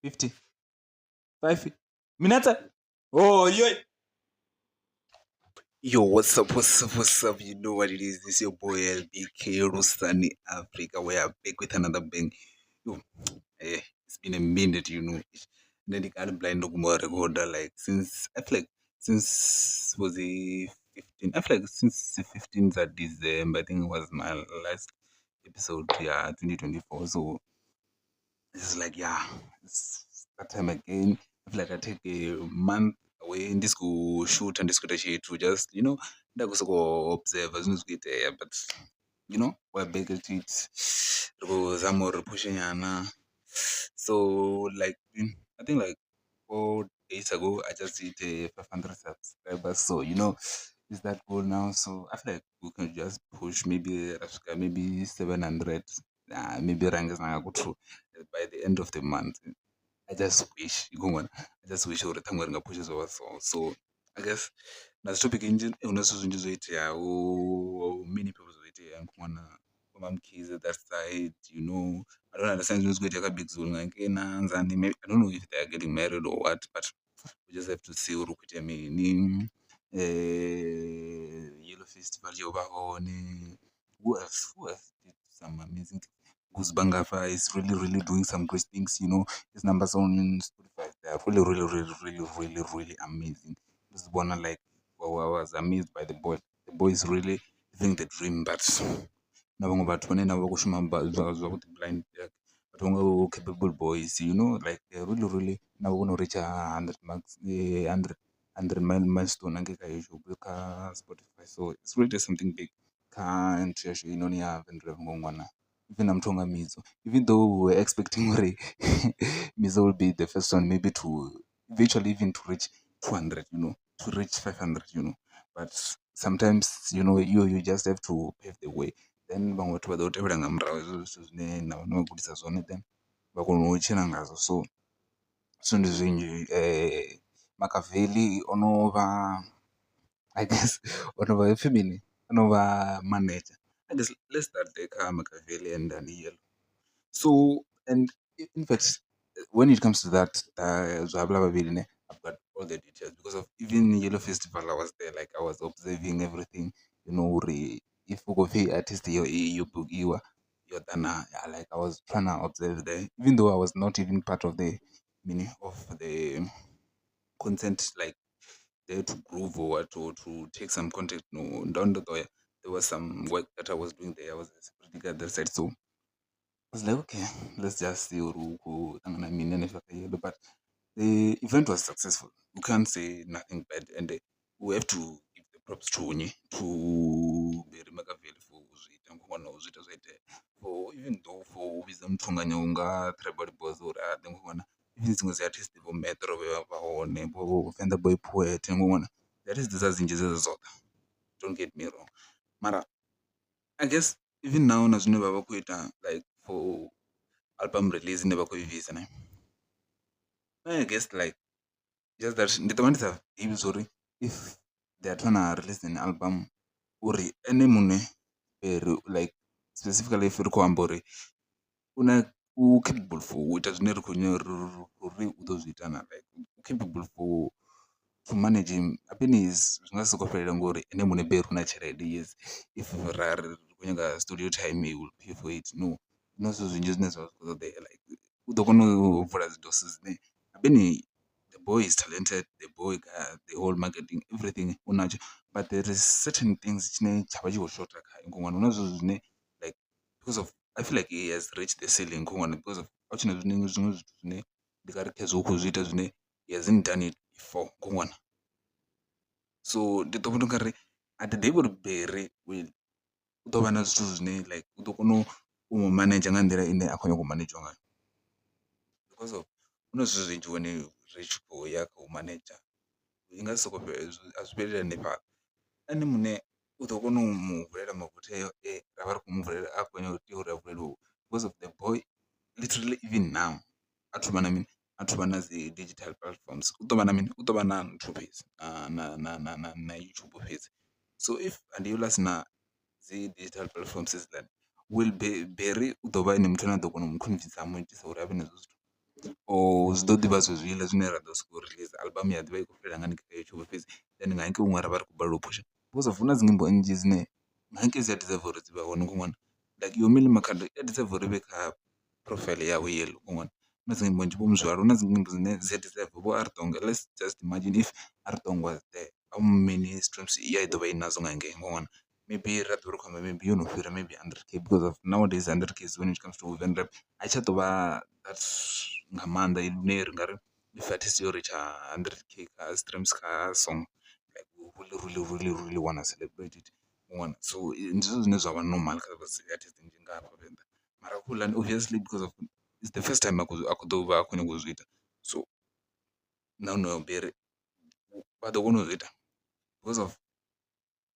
50 5 minutes. Oh yo. Yo, what's up, what's up, what's up? You know what it is. This is your boy LBK Rusani Africa. We are back with another bang. Yo, it's been a minute. Then the kind of blind recorder, like, since I feel like since was it 15? I feel like since the 15th of December, I think it was my last episode, yeah, 2024. So this is like, yeah, it's that time again. I feel like I take a month away in this go shoot and this go to just ndakusoko observe zvinhu zvikuitika, but we're back at it. Rikuzama uri. So like, I think like 4 days ago I just hit a 500 subscribers, so it's that goal now. So I feel like we can just push maybe rasvika maybe 700, maybe range to by the end of the month. I just wish ikongona, I just wish uri ṱhaṅwe ri nga pusha zwa so. So I guess na dzi topic nnzhi, hu na zwithu zwinzhi zwo iteaho, many people zwo itea nkwana MaMkhize that side. I don't understand zwine zwi khou itea kha Big Zulu nga ngena nzani. Maybe, I don't know if they are getting married or what, but we just have to see uri hu khou itea mini. Yellow Festival yo vha hone. Who else? Who else did some amazing things? Goose Bangafa is really, really doing some great things. His numbers on Spotify, they are really, really, really, really, really, really amazing. This is one, like, well, I was amazed by the boy. The boy is really living the dream, but na vhaṅwe vhathu vhane navho vha khou shuma zwavhuḓi blind, like vhathu vha ngaho Capable Boys, like they really, really navho vho no reach 100 marks, 100 100 milestone hangei kha YouTube, kha Spotify. So it's really something big kha nthu yashu inoni ya Venḓa ngwana. Even na muthu nga Mizo, even though we were expecting uri Mizo will be the first one maybe to eventually even to reach 200, to reach 500. But sometimes, you just have to pave the way. Then vhaṅwe vhathu vha ḓo tevhela nga murahu hezwo zwithu zwine na vha no vha gudisa zwone, then vha kona u tshila ngazwo. So zwithu ndi zwinzhi. Makaveli ono vha, I guess, ono vha hupfi mini, ono vha manager. I guess let's start there kha Makaveli and then Yellow. So, and in fact, when it comes to that, zwa havhaḽa vhavhili ne, I've got all the details because of even Yellow Festival I was there, like I was observing everything, uri if u khou pfhi artist yo bukiwa yo ḓa na, like I was trying to observe there, even though I was not even part of the meaning of the content, like there to groove or what, or to take some content. No, ndo ndo ḓo ya, there was some work that I was doing there. I was a security guard that side, so I was like, "Okay, let's just see uri hu khou ṱangana mini hanefha kha Yellow." But the event was successful. We can't say nothing bad, and we have to give the props to nnyi, to Berry Makaveli for u zwi ita, ngona u zwi ita zwa itea, for even though for u vhidza muthu unga Tribal Boys uri a ḓe ngona, even dziṅwe dzi artist vho Metro vhe vha vha hone, vho Venḓa Boy Poet ngona, dzi artist dza dzinzhi dze dza ḓa, don't get me wrong. Mara I guess even now na zwine vha vha khou ita, like for album release ine vha khou i bvisa ne, I guess like just that ndi ḓovha ndi sa ḓivhi zwori if they are trying to release an album uri ene muṋe Berry, like specifically if ri khou amba uri u na u capable for u ita zwine ri khou uri u ḓo zwi ita na, like u capable for to manage him. Hafhini zwi nga si sokou fhelela ngori ene muṋe Berry u na tshelede. Yes, if ra ri khou nyaga studio time, he will pay for it. No, huna zwithu zwinzhi zwine zwa vha zwi khou ṱoḓea, like u ḓo kona u vula dzi doors dzine hafhini the boy is talented, the boy, the whole marketing, everything u natsho, but there is certain things tshine tsha vha tshi khou shotha khae ngori huna zwithu zwine, like because of I feel like he has reached the ceiling khongwana, because of a hu tshena zwine zwiṅwe zwithu zwine ndi nga ri khezwo u khou zwi ita zwine he hasn't done it before khongwana. So ndi ḓo vhona ungari a thi ḓivhi uri Berry will u ḓo vha na zwithu zwine like u ḓo kona u mu manedzha nga nḓila ine a khou nyanga u manedzhiwa ngayo, because of hu na zwithu zwinzhi when ri tshi khou ya kha u manedzha i nga si soko a zwi fheleli hanefhaḽa. Ene muṋe u ḓo kona u mu vulela mavothi ayo e ra vha ri khou mu vulela a khou nyanga tea uri a vuleliwe, because of the boy literally even now a thuvha na mini, a thuvha na dzi digital platforms, u ḓo vha na mini, u ḓo vha na nthu fhedzi na YouTube fhedzi. So if and a si na dzi digital platforms hedziḽani, will Berry u ḓo vha ene muthu ane a ḓo kona u mu convince a mu itisa uri avhe na hezwo zwithu. Or zwi ḓo ḓivha zwezwiḽa zwine ra ḓo sokou release album ya ḓi vha i khou fhelela nga haningei kha YouTube fhedzi then nga hangei huṅwe ra vha ri khou balelwa u phusha because of hu na dzi nyimbo nnzhi dzine na hangei dzi a deserve uri dzi vhe hone ṅwana. Like yo Milly Makhado i a deserve uri i vhe kha profile yawe Yellow ṅwana, hu na dzi nyimbo nnzhi vho Muzwala hu na dzi nyimbo dzine dzi a deserve vho Aritonga let's just imagine if Aritonga was there how many streams ya i ḓo vha i nadzo nga hangei ṅwana. Maybe ra ḓo vha ri khou amba maybe yo no fhira maybe hundred k because of nowadays hundred k when it comes to venḓa rap a i tsha tou vha that nga maanḓa ine ri nga ri if artist yo ritsha hundred k kha streams kha song like we really really really wanna celebrate it ṅwana. So ndi zwithu zwine zwa vha normal kha dzi artist nnzhi nga hafha venḓa mara Khulani obviously because of it's the first time a khou ḓo vha a khou nyanga u zwi ita so na honoyo Beri vha ḓo kona u zwi ita because of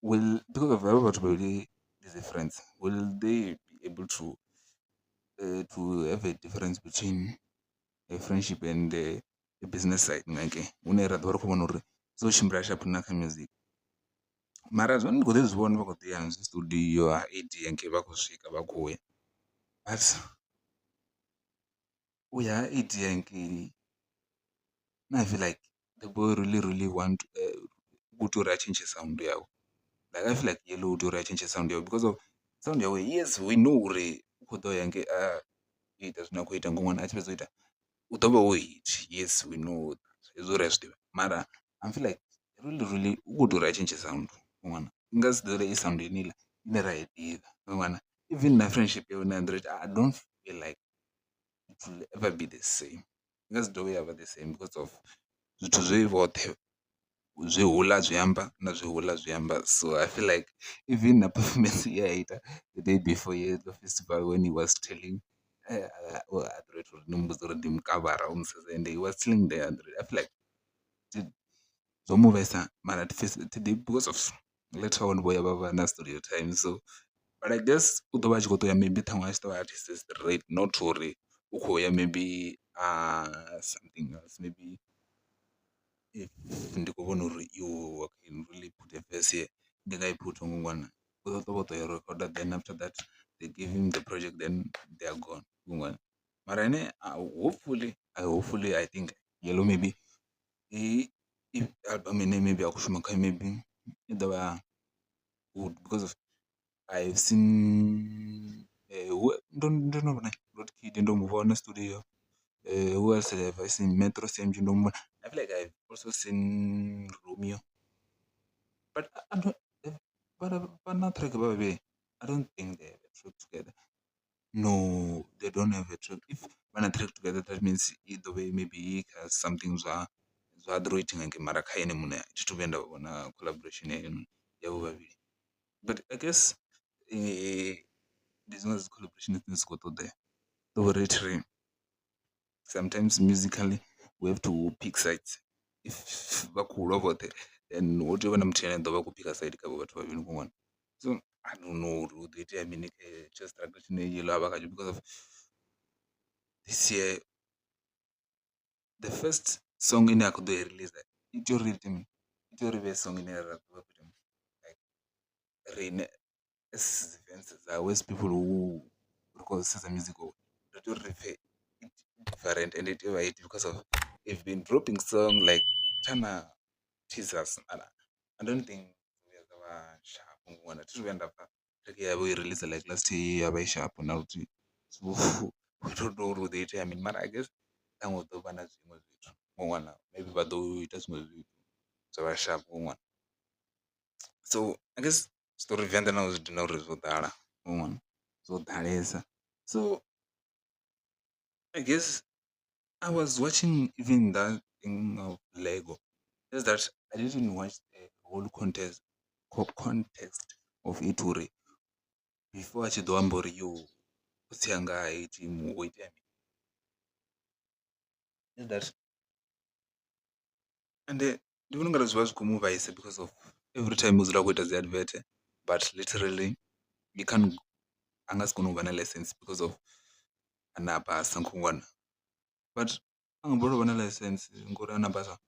will because of havha vhathu vhavhili ndi dzi friends will they be able to have a difference between a friendship and a business side nga hangei hune ra ḓo vha ri khou vhona uri zwo tshimbila sharp na kha music. Mara zwone ndi khou ḓi zwi vhona vha khou ḓi ya zwi studio ha AD hangei vha khou swika vha khou ya but u ya ha AD hangei nṋe I feel like the boy really really want u tea uri a tshintshe sound yawe like I feel like Yellow u tea uri a tshintshe sound yawe because of sound yawe yes we know uri u khou ḓo ya hangei a ita zwine a khou ita ngo ṅwana a tshi fhedza u ita u ḓo vha wo hit yes we know hezwo ri a zwi ḓivha mara I feel like really really u khou tea uri a tshintshe sound ṅwana i nga si dzule i sound yeneiḽa ine ra i ḓivha ṅwana even na friendship yawe na Android I don't feel like it will ever be the same i nga si dovhe ya vha the same because of zwithu zwe vhoṱhe zwi hula zwi amba na zwi hula zwi amba so I feel like even na performance ye a ita the day before Yellow festival when he was telling Android uri ni muvhudza uri ndi mukavhara o musedza and he was telling the Android I feel like zwo mu vhaisa mara thi because of later on vho ya vha vha na studio time so but I guess u ḓo vha a tshi khou ṱo ya maybe ṱhaṅwe a tshi ḓo vha artist straight not uri u khou ya maybe something else maybe if ndi khou vhona uri you can really put a verse here ndi nga i put ṅwana u ḓo ṱo vha ṱo ya recorder then after that they give him the project then they are gone ṅwana mara ene hopefully hopefully I think Yellow maybe i album ine maybe a khou shuma khayo maybe i ḓo vha good because of I've seen ndo no vhona Rod Kid ndo mu vhona studio who else have I seen Metro CMG ndo mu vhona I feel like I've also seen Romeo but I don't vha na track vha vhavhili I don't think they have a track together no they don't have a track if vha na track together that means i ḓo vha maybe i kha something zwa zwa Android ngei mara kha ene muṋe thi thu vhuya nda vhona collaboration yavho vhavhili but I guess ndi dziṅwe dza dzi collaboration dzine dzi khou ṱoḓea uri ri sometimes musically we have to pick sides if vha khou lwa vhoṱhe then hu tea u vha na muthu ane a ḓo vha a khou phika side kha havho vhathu vhavhili ṅwana so I don't know uri hu ḓo itea mini kha hetsho struggle tshine Yellow a vha khatsho because of this year the first song ine a khou ḓo i release i tea uri ite mini i tea uri ivhe song ine ra ḓo vha khou ita like riṋe as fans dzawe as people who ri khou sedza music wawe ri tea uri ri pfhe different and i tea u vha hit because of they've been dropping song like thana teasers and I don't think vhuya dza vha sharp ṅwana thi thu vhuya nda pfha track yavho i release like last year ya vha i sharp na luthihi so we don't know uri hu ḓo itea mini mara I guess ṱhaṅwe hu ḓo vha na zwiṅwe zwithu ṅwana maybe vha ḓo ita zwiṅwe zwithu zwa vha sharp ṅwana so I guess zwiṱori venḓa naho zwi dina uri zwo ḓala ṅwana zwo ḓalesa so I guess I was watching even that thing of Lego just that I didn't watch the whole context of it uri before a tshi ḓo amba uri yo khotsi anga ha iti ho itea mini just that ende ndi vhona ungari zwi vha zwi khou mu vhaisa because of every time u dzula a khou ita dzi advert but literally he can't a nga si kone u vha na licence because of ana basa khungwana but a nga balelwa u vha na licence ngori ana basa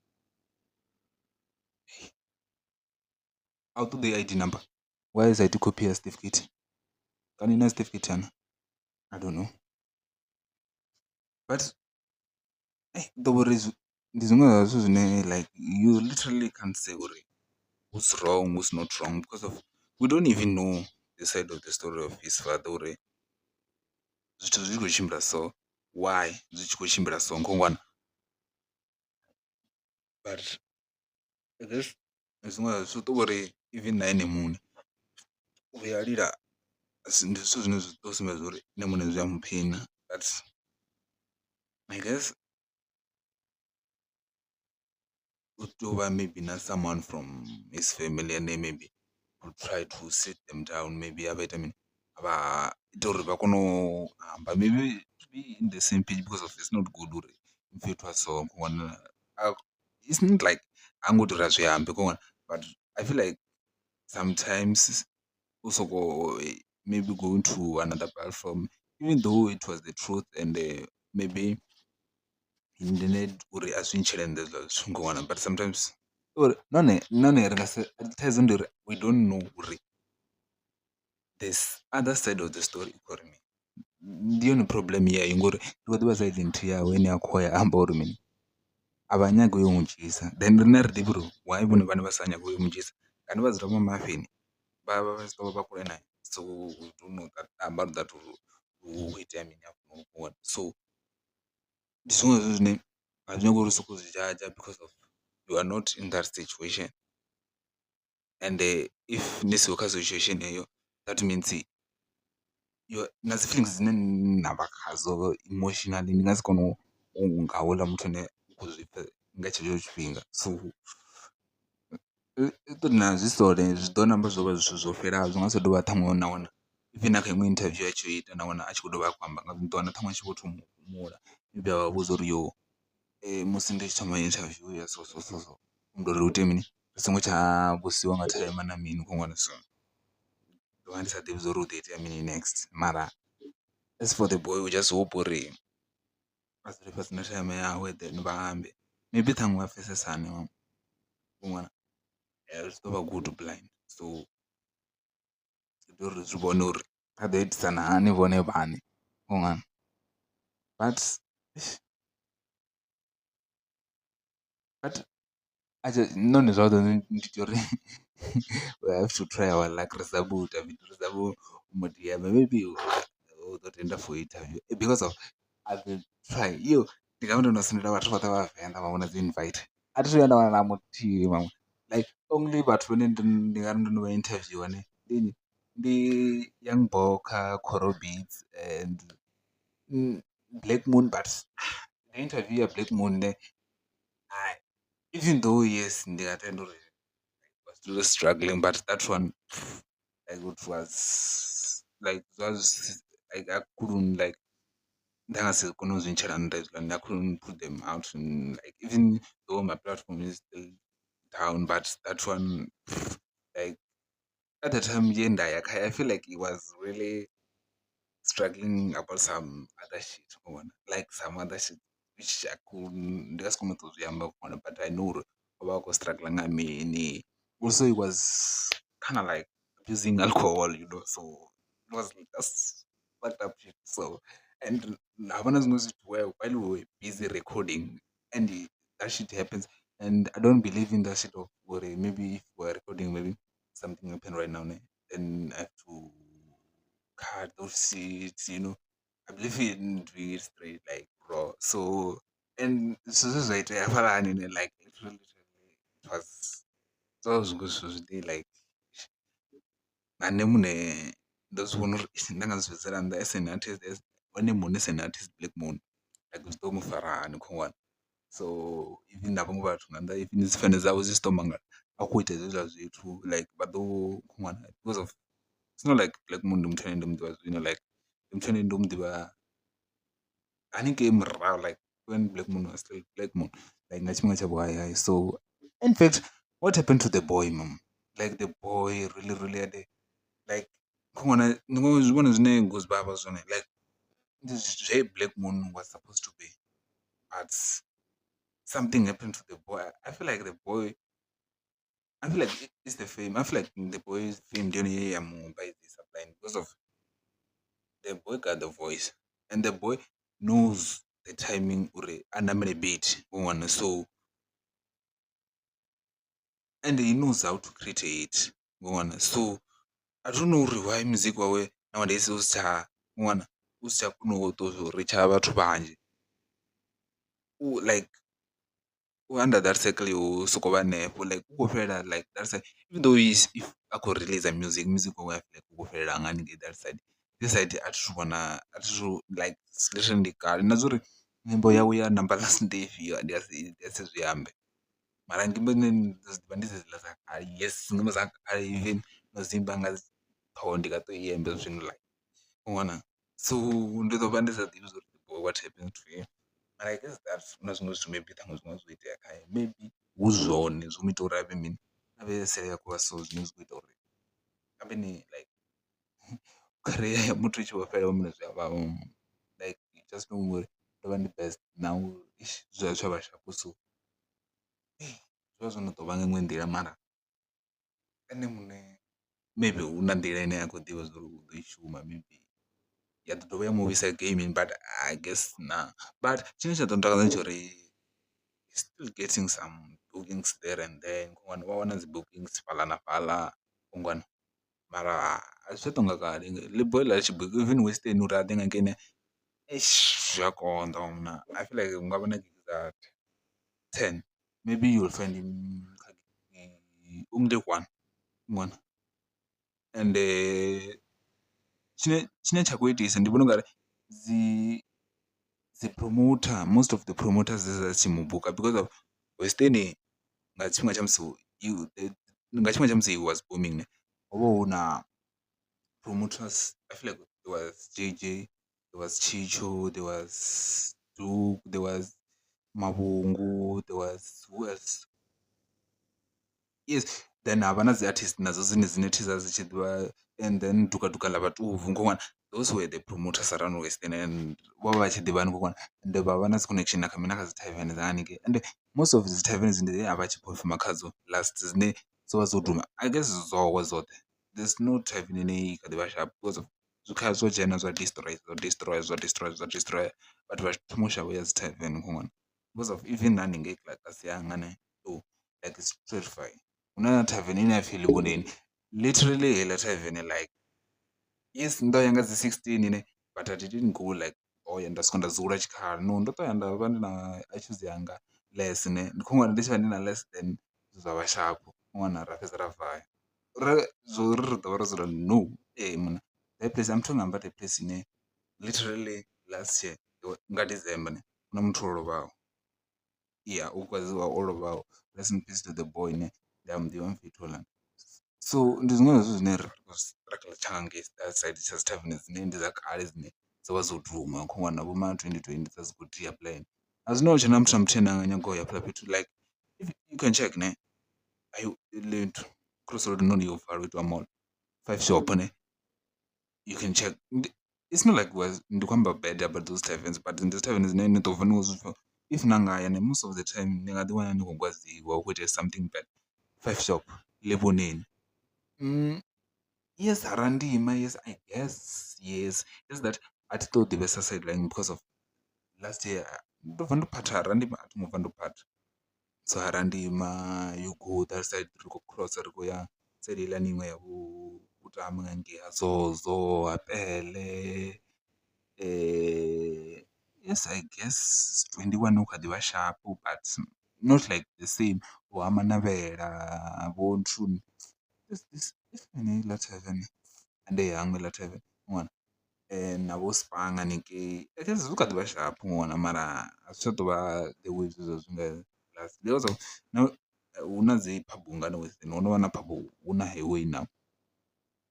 a u ṱoḓei ID number why sa iti copy ya certificate kana i na certificate na I don't know but Ḓo uri ndi zwiṅwe zwa zwithu zwine like you literally can't say uri who's wrong who's not wrong because of we don't even know the side of the story of his father uri zwithu zwi tshi khou tshimbila so why zwi tshi khou tshimbila so khongwana. But this ndi zwiṅwe zwa zwithu uri even na ene muṋe u ya lila ndi zwithu zwine zwi ḓo sumbedza uri ene muṋe zwi a mupheina but I guess u tea u vha maybe na someone from his family ane maybe will try to sit them down maybe a vha ita mini, vha ita uri vha kone u amba maybe in the same page because of it's not good uri fhethu ha so it's not like ha ngo ita uri a zwi ambe but I feel like sometimes u sokou maybe going to another platform even though it was the truth and maybe uri a zwi ntshele nnḓa hezwiḽa zwithu khou but sometimes uri nahone nahone ri nga si thaidzo ndi uri we don't know uri this other side of the story i khou ri mini, ndi yone problem yeyo ngori ri khou ḓivha side nthihi yawe ine a khou ya amba uri mini a vha nyagi u yo mu dzhiisa then riṋe a ri ḓivhi uri why vhone vhaṋe vha sa nyagi u yo mu dzhiisa kani vha dzula vha mahafheni vha vha tshi ḓo vha vha kule nae so we don't know that about that uri hu khou itea mini hafho so ndi zwiṅwe zwa zwithu zwine a zwi nyagi uri u sokou zwi dzhadzha because of you are not in that situation and if ni siho kha situation heyo that means na dzi feelings dzine na vha khadzo emotionally ni nga si kone u nga houḽa muthu ane u khou zwi pfha nga tshetsho tshifhinga. So ṱori na zwi sole zwi ḓo ṋamba zwo vha zwithu zwo fhelaho zwi nga si tsha dovha ṱhaṅwe na wana even na kha iṅwe interview a tshi ita na wana a tshi khou dovha a khou amba nga ḓo wana ṱhaṅwe a tshi vho thoma u fhumula maybe a vha vhudza uri yo musi ndi tshi thoma interview ya so so so so ndo uri hu itee mini ri songo tsha vhusiwa nga time na mini khou so. Ndo vha ndi sa ḓivhi zwa uri hu ḓo itea mini next mara as for the boy we just hope uri a dzule fhasi na time yawe then vha ambe maybe ṱhaṅwe vha pfhesesane ṅwana zwi ḓo vha good blind so ri tea uri zwi vhone uri vha ḓo itisana hani vhone vhaṋe but but nahone zwavhuḓi ndi tea uri we have to try our luck ri sa vho ita mini ri sa vho mu DM maybe u ḓo tenda for interview because of I will try yo ndi nga vha ndo no sendela vhathu vhoṱhe vha Venḓa vha vhona dzi invite a thi thu vhuya nda wana na muthihi vhaṅwe like only vhathu vhane ndi nga ri ndo no vha interview ne ndi nnyi ndi Young Boka, Coro Beats and Black Moon but the interview ya Black Moon ne even though yes ndi nga tenda uri was still struggling but that one like it was like zwa zwi like I couldn't like nda nga si kone u zwi ntshela nnḓa hezwiḽani I couldn't put them out and like even though my platform is still down but that one like at the time ye nda ya khayo I feel like it was really struggling about some other shit like some other shit which I couldn't ndi nga si kone u tou zwi amba but I know uri o vha a khou struggle nga mini also he was kind of like abusing alcohol you know so it was just fucked up shit so and ha vha na zwiṅwe zwithu while we were busy recording and that shit happens and I don't believe in that shit of uri maybe if we're recording maybe something happened right now ne then I have to cut those shit you know I believe in doing it straight like raw so and zwithu zwe zwa itea hafhaḽani like literally it was zwo vha zwi khou zwithu zwine like na nṋe muṋe ndo zwi vhona uri nda nga zwi bvisela nnḓa as an artist as ene muṋe as an artist Black Moon like zwi ḓo mu fara hani khou so even na vhaṅwe vhathu nga nnḓa even dzi fene dzawe dzi tshi ḓo mangala a khou ita hezwiḽa zwithu like vha ḓo ṅwana because of it's not like Black Moon ndi muthu ane ndo mu ḓivha zwino like ndi muthu ane ndo mu ḓivha haningei murahu like when Black Moon was still Black Moon like nga tshifhinga tsha vho hai hai so in fact what happened to the boy mom like the boy really really had a like kho ṅwana ni zwi vhona zwine Gozi vha vha zwone like ndi zwe Black Moon was supposed to be but something happened to the boy I feel like the boy I feel like it's the fame I feel like the boy's fame ndi yone ye ya mu baisisa blind because of the boy got the voice and the boy knows the timing uri a ṋamele beat u wana so and he knows how to create a hit u wana. So I don't know uri why music wawe nowadays u si tsha u wana u si tsha kona u ṱoḓa u ritsha vhathu vhanzhi, u like u under that circle yo sokou vha hanefho like u khou fhelela like that side even though is if a khou release music, music wawe I feel like u khou fhelela nga haningei that side. This side a thi thu vhona a thi thu like literally ndi kale na zwa uri nyimbo yawe ya number last ndi ifhio ndi a si zwi ambe mara nyimbo dzine nda dzi ḓivha ndi dzedziḽa dza kale, yes nyimbo dza kale even no dzi imba nga ṱhoho ndi nga tou i imba zwino like u wana. So ndi ḓo vha ndi sa ḓivhi zwa uri what happened to him mara I guess that hu na zwiṅwe zwithu maybe ṱhaṅwe zwiṅwe zwo itea khae maybe hu zwone zwo mu ita uri avhe mini a vhe sele ya khou vha so zwine zwi khou ita uri a vhe ni like career ya muthu i tshi vho fhela zwi a vhavha like you just know uri ndo vha ndi best now zwi tsha vha sharp so zwi vha zwo no tou vha nga iṅwe nḓila mara ene muṋe maybe hu na nḓila ine a khou ḓivha zwa uri u ḓo i shuma maybe ya ḓo dovha ya mu vhuisa gaming but I guess na but tshine tsha ḓo ntakadza ndi tsha uri still getting some bookings there and then wana wa wana dzi bookings fhaḽa na fhaḽa ungwana mara a zwi tsha tou nga kale ḽi boy ḽa tshi even western uri a ḓe nga ngeno eish zwi a konḓa munna I feel like hu nga vha na gig dza 10 maybe you will find him kha gig only one ṅwana and tshine tsha khou itisa ndi vhona ungari dzi promoter most of the promoters dze dza tshi mu buka because of Western nga tshifhinga tsha musi nga tshifhinga tsha musi he was booming ho vha hu na promoters I feel like there was JJ, there was Chicho, there was Duke, there was Mabungu, there was who else? Yes, then ha vha na dzi artist nadzo dzine dzine dza dzi tshi ḓivha and then Duka Duka ḽa Vhatuvu ngwana those were the promoters around Western and vho vha vha tshi ḓivhani ngwana and vha vha na dzi connection na kha mina kha dzi tavern dza haningei and most of dzi tavern dzine a vha tshi perform khadzo last dzine dzo vha dzo duma I guess dzo wa dzoṱhe there's no tavern ine i kha ḓi vha sharp because of zwikhala zwo dzhena zwa destroy zwa destroy zwa destroy zwa destroy vhathu vha thoma u shavha u ya dzi tavern khongwana because of even na haningei kasi yanga ne so like it's terrifying hu na tavern ine ya pfhi Livhoneni literally heiḽa tavern like yes ndo ya nga dzi 16 ne but I didn't go like oh ya nda swika nda dzula tshikhala no ndo to ya nda vha ndi na excuse yanga less ne ndi khou ṅwana ndi tshi vha ndi na less than zwa vha sharp ṅwana ra fhedza ra vaya ri zwo ri ri ḓo vha ro dzula no ee munna that place I'm talking about a place ine literally last year nga December ne huna muthu o lovhaho yeah u kwaziwa o lovhaho rest in peace to the boy ne ndi a muḓivha mfhethu houḽani so ndi zwiṅwe zwa zwithu zwine ri khou struggle tsha ngei that side tsha dzi tavern dzine ndi dza kale dzine dzo vha dzo duma khou wana vho ma 2020 dza dzi khou dia plan a zwino hu tshe na muthu na muthihi ane anga nyaga u ya hafhaḽa fhethu like if you can check ne ayo nthu crossroad noni yo valwa itiwa mall five shop ne you can check it's not like was ndi khou amba bad about those taverns but ndi dzi tavern dzine ni ḓo bva ni khou zwi pfha if na nga ya ne most of the time ni nga ḓi wana ni khou gwadziwa hu khou itea something bad five shop Livhoneni yes Harandima yes I guess yes just that a thi ṱo ḓivhesa sideline because of last year ndo bva ndo phatha Harandima a thi ngo bva ndo phatha so Harandima you go that side ri khou cross ri khou ya side heiḽani iṅwe ya vho Kutama nga ngei ha Zozo ha Pele yes I guess 21 u kha ḓi vha sharp but not like the same vho ha Manavhela vho nthuni this heiḽa tavern ende hangwa heiḽa tavern ṅwana na vho Spar nga haningei I guess zwi kha ḓi vha sharp ṅwana mara a zwi tsha tou vha the way zwe zwa zwi nga last because of hu na dzi pub ngani Western ho no vha na pub hu na highway now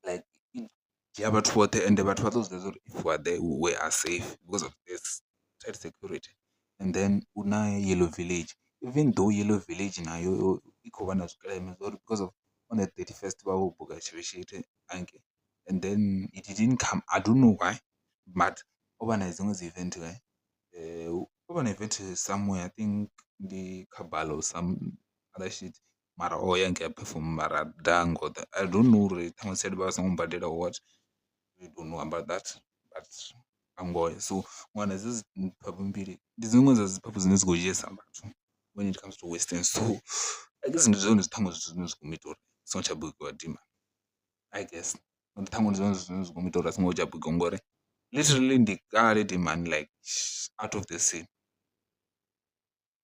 like i dzhia vhathu vhoṱhe ende vhathu vha ḓo zwi ḓivha uri if we are there we are safe because of this tight security and then hu na Yellow Village even though Yellow Village nayo i khou vha na zwikeleme zwa uri because of on the 31st vha vho buka tshivhi hangei and then it didn't come I don't know why but o vha na dziṅwe dzi event o vha na event somewhere I think ndi Khabalo or some other shit mara o ya ngei a perform mara dango I don't know uri ṱhaṅwe tshelede vha vha songo mu badela or what we don't know about that but Ngoya. So wana hezwi phaphu mbili ndi dziṅwe dza dzi phaphu dzine dzi khou dzhiesa vhathu when it comes to western. So I guess ndi zwone ṱhaṅwe zwithu zwine zwa kho mu ita uri a songo tsha bikiwa dima, I guess ṱhaṅwe ndi zwone zwithu zwine zwa kho mu ita uri a songo tsha bikiwa ngori literally ndi kale dimani like out of the scene.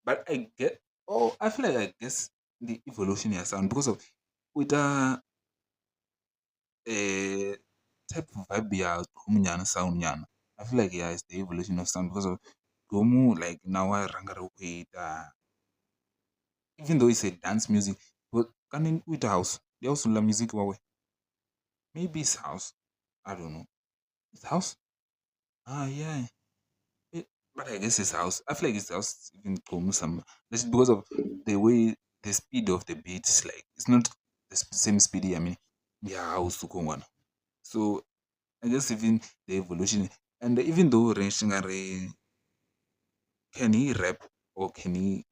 But I get, oh I feel like I guess ndi evolution ya sound because of u ita type of vibe ya gqom nyana sound nyana. I feel like yeah it's the evolution of sound because of gqom like now wa ranga ri khou ita even though it's a dance music but kani u ita house ndi house ḽa music wawe, maybe it's house, I don't know, it's house, ah yeah. But I guess it's house. I feel like it's house even gqom some just because of the way the speed of the beats, like it's not the same speed. I mean, yeah, house ngwana. So I guess even the evolution, and even though Renshingare can he rap or can he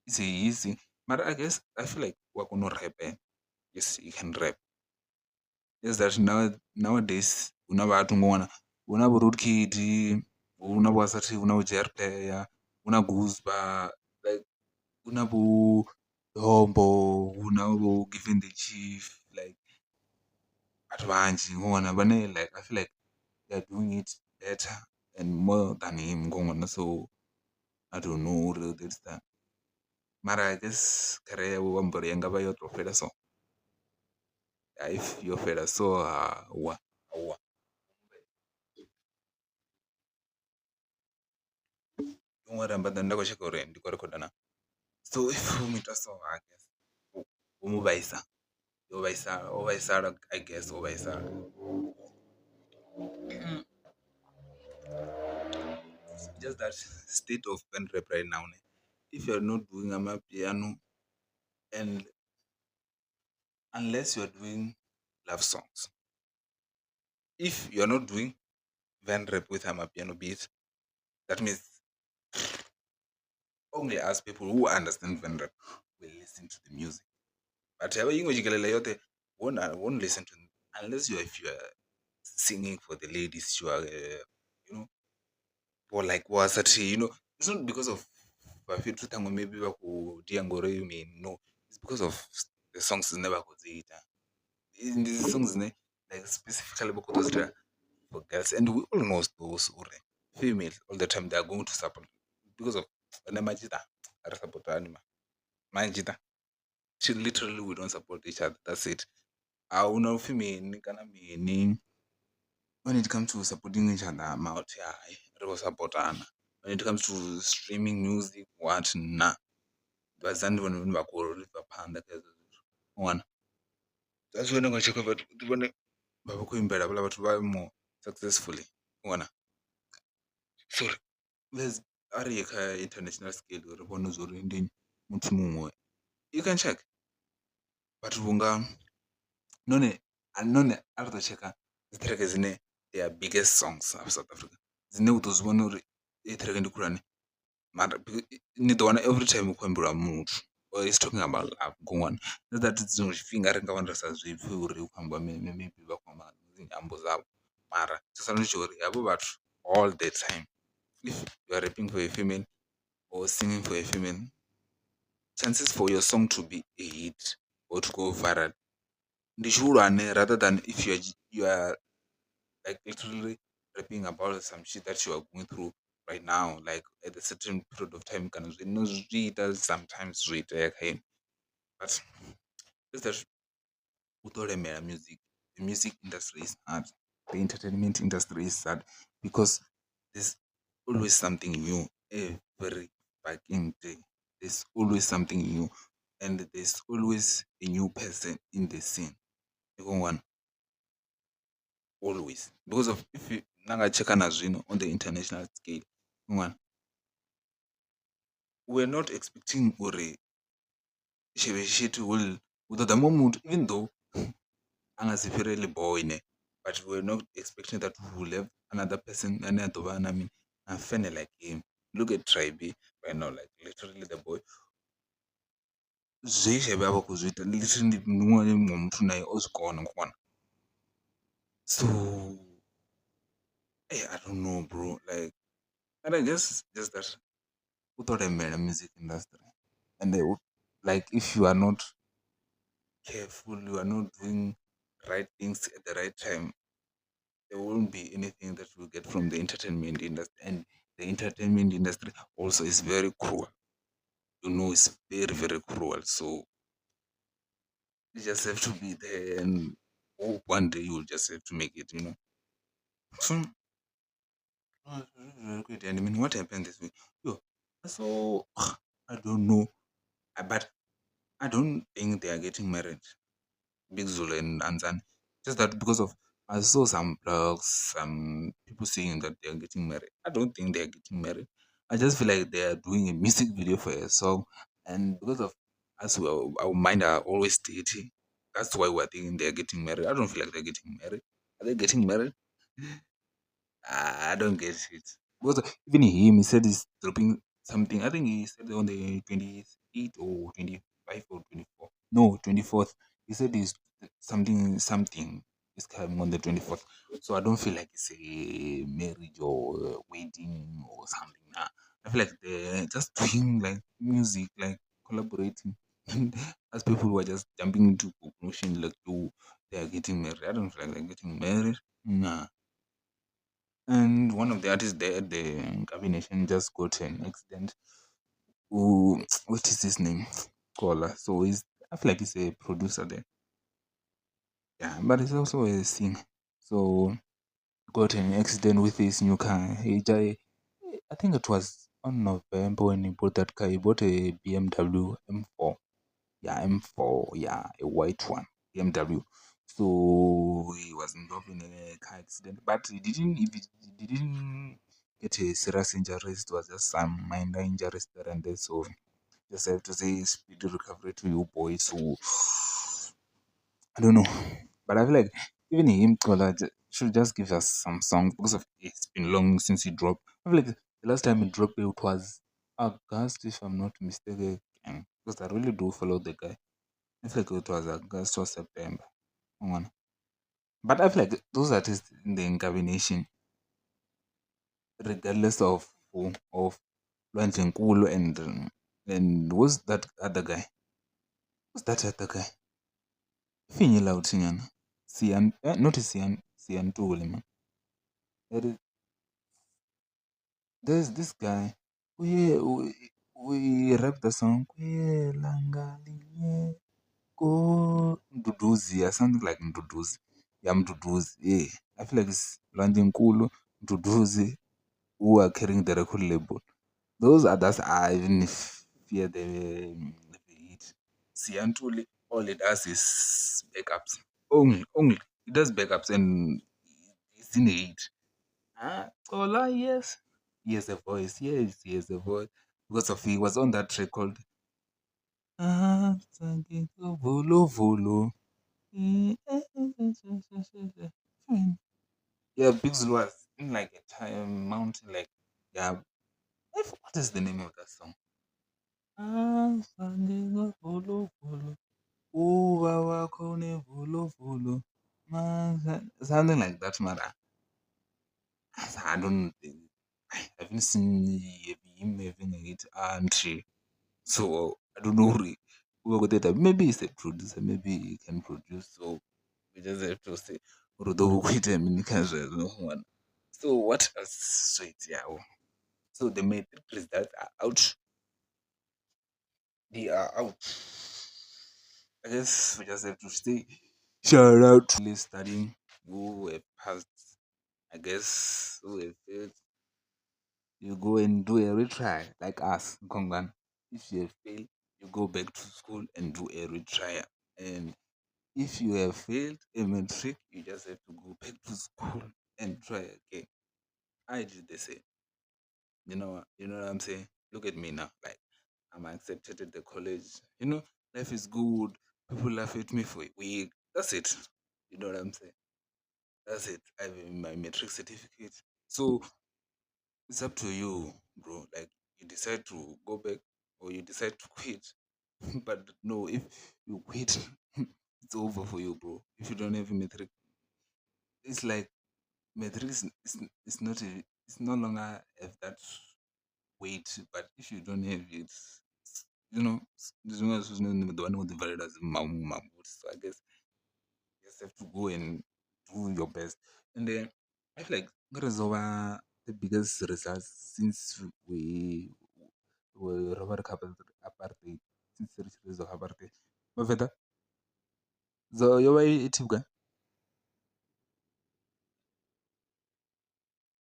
is he easy? But I guess I feel like we're gonna rap. Eh? Yes, he can rap. Yes, that now nowadays huna vhathu ngwana huna vho Road Kid, huna vho Assertive, huna vho JR Player, huna Gooseba, like huna vho Dombo, huna vho Given the Chief, like vhathu vhanzhi ngwana vhane like I feel like they are doing it better and more than him ngwana. So I don't know uri this that. Mara I guess career yawe wa amba uri yanga vha yo to fhela so. If yo fhela so wa wa ṅwe ramba nda khou tsheka uri ndi khou rikhoda na. So if u mu ita so I guess u mu vhaisa o vhaisala o vhaisala I guess o vhaisala. Just that state of band rap right now, if you're not doing amapiano and unless you're doing love songs, if you're not doing van rap with amapiano beats, that means only us people who understand van rap will listen to the music. But havha iṅwe tshikelele yoṱhe won't listen to unless you are, if you are singing for the ladies, you are you know, or like was you know, it's not because of vha fhethu ṱhaṅwe maybe vha khou dia ngori mini, no, it's because of the songs dzine vha khou dzi ita. Ndi dzi songs dzine like specifically vha khou tou dzi ita for girls, and we all know those uri females all the time they are going to support because of riṋe madzhita a ri sapotani man, manzhita literally we don't support each other, that's it. Ahuna upfhi mini kana mini when it comes to supporting each other mahothi hai ri khou sapotana. When it comes to streaming music what na, vhasidzana ndi vhone vhane vha khou ri bva phanḓa kha hezwo zwithu u wana. That's when nga tsheka vhathu ndi vhone vha vha khou imbela havhaḽa vhathu vha more successfully u wana. Sorry a ri ye kha international scale ri vhone zwa uri ndi muthu muṅwe, you can check vhathu vhunga nahone nahone a ri ḓo tsheka dzi track dzine their biggest songs of South Africa dzine u ḓo zwi vhona uri heyi track ndi khulwane mara ni ḓo wana every time hu khou imbelwa muthu or is talking about love ṅwana. Not that tshiṅwe tshifhinga ri nga wana ri sa zwipfhi uri hu khou ambiwa mini maybe vha khou amba nga dzi nyambo dzavho mara tshi sala ndi tsho uri havho vhathu all the time if you are rapping for a female or singing for a female, chances for your song to be a hit or to go viral ndi tshihulwane rather than if you are like literally rapping about some shit that you are going through right now like at a certain period of time kana zwino zwi ita sometimes zwo itea kha inwi but is that u ḓo lemela music. The music industry is hard, the entertainment industry is hard because there's always something new every fucking day. There's always something new and there's always a new person in the scene. You khou wana always because of if you na nga tsheka na zwino on the international scale ṅwana we're not expecting uri Shebeshxt will hu ḓo ḓa muṅwe muthu even though a nga si fhire Lee ne but we're not expecting that we will have another person ane a ḓo vha na mini na fan like him. Look at Tribe right now, like literally the boy zwe Shebe a vha khou zwi ita literally ndi muṅwe muthu naye o zwi kona ṅwana. So Hey, I don't know bro, like and I just that u ḓo lemela music industry ende like if you are not careful, you are not doing right things at the right time, there won't be anything that you get from the entertainment industry. And the entertainment industry also is very cruel. You know, it's very, very cruel. So you just have to be there and hope one day you'll just have to make it, you know. So, and I mean, what happened this week? Yo, so I don't know, but I don't think they are getting married. Big Zulu and Anzani. Just that because of I saw some blogs, some people saying that they are getting married. I don't think they are getting married. I just feel like they are doing a music video for a song, and because of us, our mind are always dirty. That's why we're thinking they are getting married. I don't feel like they're getting married. Are they getting married? I don't get it. Because even him, he said he's dropping something. I think he said on the 28th or 25 or 24. No, 24th. He said he's something is coming on the 24th. So I don't feel like it's a marriage or a wedding or something. Nah. I feel like they're just doing like music, like collaborating. As people who are just jumping into conclusion like, oh, they are getting married. I don't feel like they're getting married. Nah. And one of the artists there at the Nkabi Nation just got an accident. Ooh, what is his name? Kola. So I feel like he's a producer there. Yeah, but he's also a singer. So got an accident with his new car. I think it was on November when he bought that car. He bought a BMW M4. Yeah, M4. Yeah, a white one. BMW. So he was involved in a car accident, but he didn't. If he didn't get a serious injury, it was just some minor injuries there and there. So just have to say speedy recovery to you, boy. So I don't know, but I feel like even him, Kola, should just give us some songs because of it's been long since he dropped. I feel like the last time he dropped it was August, if I'm not mistaken, because I really do follow the guy. I feel like it was August or September. But I feel like those artists in the Nkabi Nation, regardless of who, of Lwandle Nkulu and who's that other guy? Who's that other guy? Finyela uthinyana. Siyan, not Siyan, Siya Ntuli, man. There's this guy. We rap the song. Go Mduduzi, yeah, something like Mduduzi. Yeah, Mduduzi. Yeah, I feel like it's Lwandle Nkulu, Mduduzi, who are carrying the record label. Those others, I even fear the heat. Siya Ntuli, all it does is backups. Only it does backups and it's in the heat. Kola, yes. He has a voice. Yes, he has a voice. Because of he was on that track called Volo Volo. Yeah, Big Zulu was in like a time mountain, like yeah. What is the name of that song? Something like that, man. I don't think I haven't seen him having a hit entry, so I don't know. Maybe he's a producer, maybe he can produce. So we just have to say, so what else? Yeah. So the matric results are out. They are out. I guess we just have to stay. Shout out to studying who have passed. I guess who have failed. You go and do a retry like us, Kongan. If you have failed, you go back to school and do a retry. And if you have failed a matric, you just have to go back to school and try again. I did the same. You know what I'm saying? Look at me now. I'm accepted at the college. Life is good. People laugh at me for a week. That's it. You know what I'm saying? That's it. I have my matric certificate. So it's up to you, bro. You decide to go back or you decide to quit. But no, if you quit, it's over for you, bro. If you don't have a matric, it's like Matric is not a, it's no longer have that weight, but if you don't have it, you know, ndi zwiṅwe zwithu zwine ni ḓo vha ni khou ḓi valela dzi mabuthi. So I guess you just have to go and do your best. And then I feel like ngari dzo vha the biggest results since we ro vha ri kha apartheid, since ri tshi ri kha apartheid. Vhavenḓa dzo yo vha i vhugai?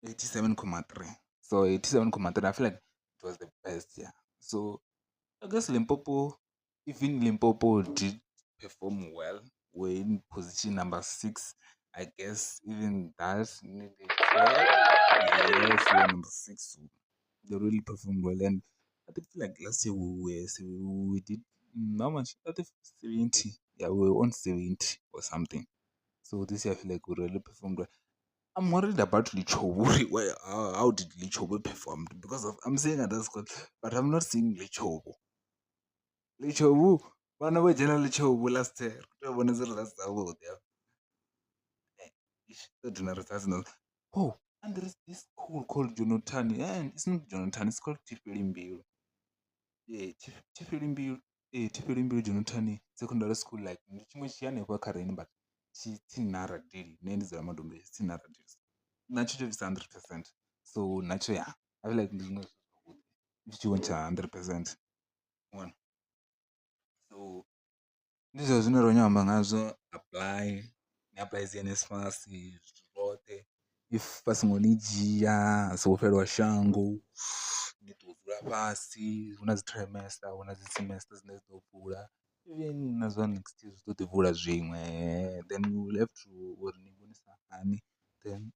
87.3. So 87.3, I feel like it was the best, yeah. So I guess Limpopo, even Limpopo did perform well. We're in position number 6. I guess even that needed check. Yes, we're number 6. So they really performed well. And I think like last year we did how much? I think 70. Yeah, we were on 70 or something. So this year I feel like we really performed well. I'm worried about Lichobo. Where how did Lichobo perform? Because of, I'm saying other schools, but I'm not seeing Lichobo. Lichobo, vana vo dzhena Lichobo last year. Ri vhona dzi results dzavho results. Oh, and there is this school called Jonathan. And it's not Jonathan, it's called Thifhelimbilu. Yeah, Thifhelimbilu. Eh, Thifhelimbilu Jonathan Secondary School. Like ndi tshiṅwe tshi hanefha kha riṋe, but tshi tsini na Radili. Nṋe ndi dzula Madombidzha, tsini na Radili. Natsho tsho bvisa 100%. So natsho, yeah, I feel like ndi zwiṅwe zwithu zwavhuḓi if tshiṅwe tsha 100%. Wana. So ndi zwezwo zwine ra khou amba ngazwo. Apply, ni apply dzi NSFAS zwithu zwoṱhe. If vha songo ni dzhia ha songo fhelelwa shango, ni ṱo dzula fhasi. Hu na dzi trimester, hu na dzi semester dzine dzi ḓo vula, even na zwa next year zwi ḓo ḓi vula zwiṅwe. Then you will have to uri ni vhonisa hani, then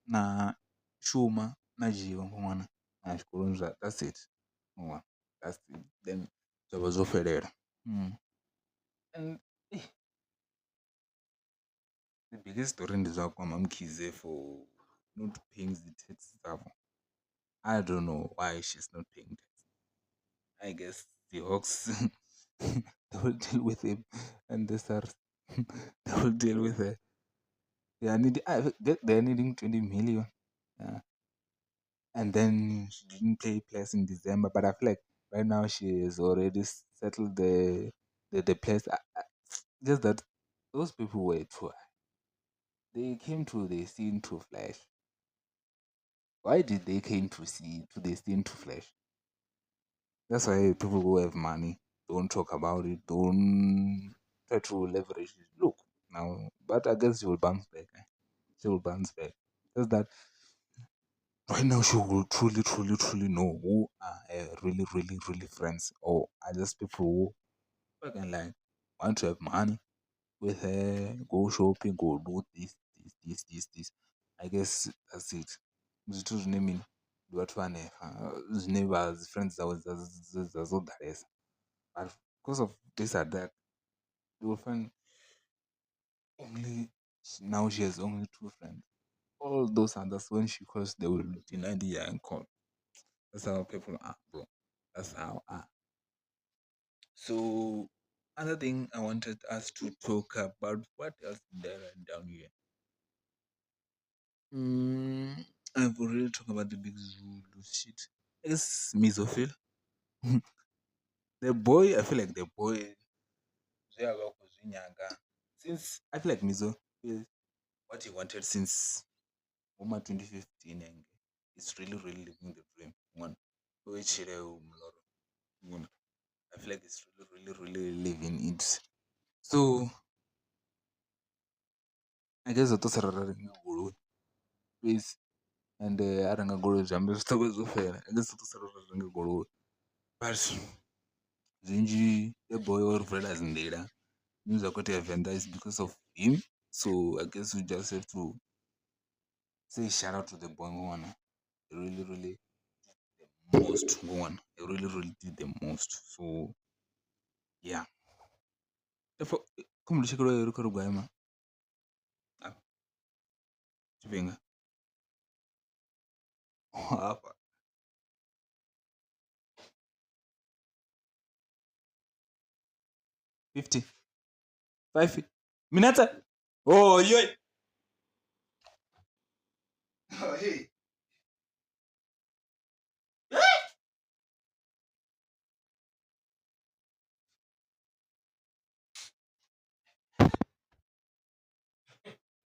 na shuma na dzhiiwa ṅwana na tshikoloni zwa, that's it. That's it. Then zwa vha zwo fhelela. And the biggest story ndi zwa Kwama Mkhize for not paying the tax dzavho. I don't know why she's not paying tax. I guess the Hawks they will deal with him, and the SARS they will deal with her. They are needing, they are needing 20 million. Yeah. And then she didn't pay place in December, but I feel like right now she has already settled the place. Just that those people were too high. They came to the scene to flash. Why did they came to see to the scene to flash? That's why people who have money don't talk about it, don't try to leverage it. Look now, but I guess she will bounce back. Eh? She will bounce back. Just that right now she will truly, truly, truly know who are her really, really, really friends, or are just people who fucking like want to have money with her, go shopping, go do this, this, this, this, this. I guess that's it. Zwithu zwine mini ndi vhathu hanefha zwine vha dzi friends dzawe dza dzo ḓalesa, but because of this or that, you will find only now she has only 2 friends. All those others, when she calls, they will deny the young call. That's how people are, bro. That's how are. So other thing I wanted us to talk about, what else did I write down here? I've already talked about the big Zulu shit. I guess Mizophil. The boy, I feel like the boy, since I feel like Mizo is what he wanted since 2015, and it's really, really living the dream. One, I feel like it's really, really, really living it. So I guess I thought please, and I don't go to I guess but Zinji, the boy or brothers in there, news is because of him. So I guess we just have to say shout out to the boy one. He really, really did the most. One. He really, really did the most. So yeah. Come to check out. Hapa. 50. 5 minutes. Oh, yeah. Hey.